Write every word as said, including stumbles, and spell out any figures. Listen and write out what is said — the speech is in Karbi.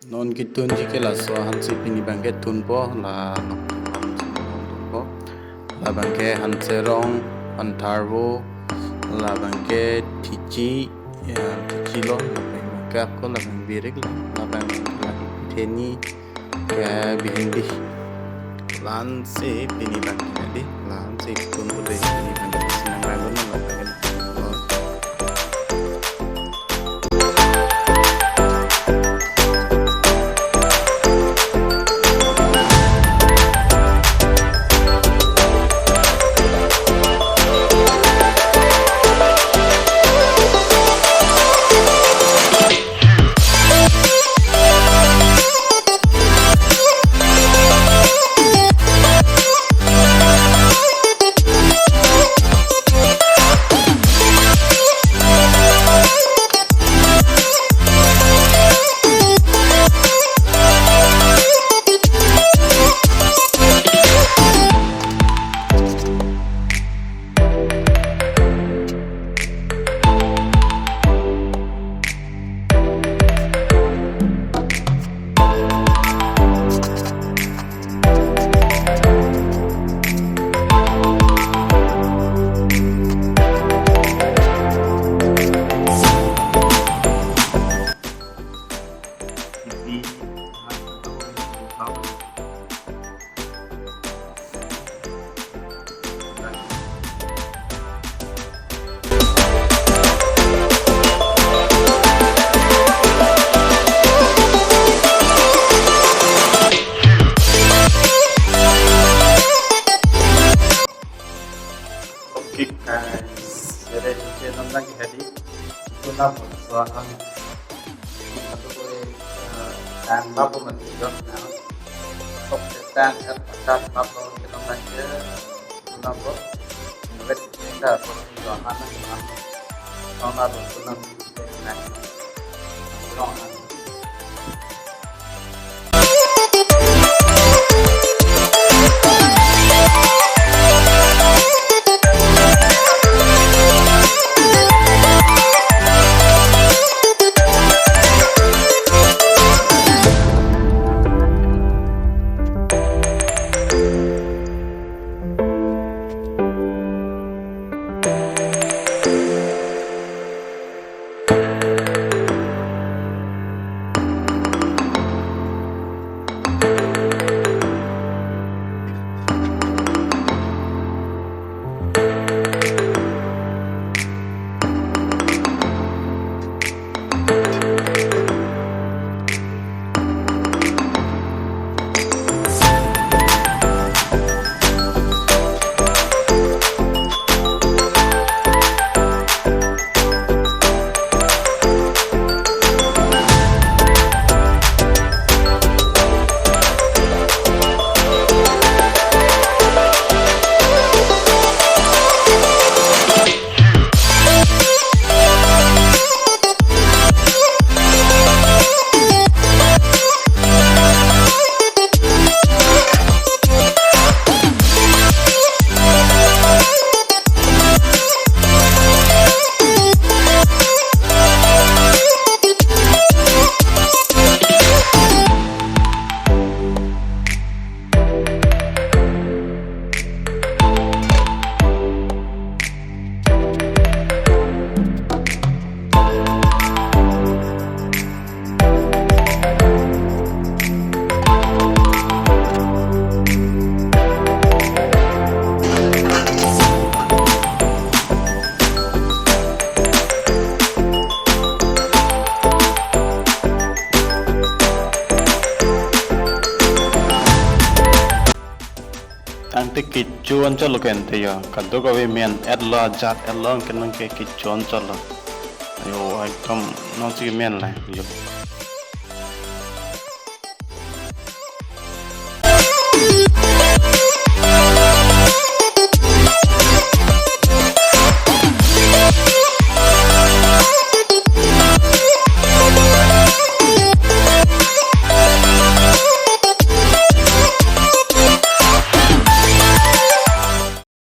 Non ketunji ke laso ahan si pini abangke tunpo, la non tunpo. Labangke Hanserong, Pantharvo, labangke Thichi, ya, Thichi lo, labangke ako, labang birik lo, labang lagi theni, ke bihindi. La-an si pini abangke di, la-an si tunpo de pini abangke, sinang ragu na labangke. Okay, guys, jadi channel lagi hadi. Itu na buat suara. Satu koi, eh, tang apa mati dong na. Sok tang apa tang apa kita baca. Itu na buat. Buat kita apa suara na. Sama buat na. Tangte kecho anchot lo ke ante jo. Kadokave men-et lo, ajat-et lo, anke nang ke kecho anchot lo. Ayo, ekdom nang si men la jo.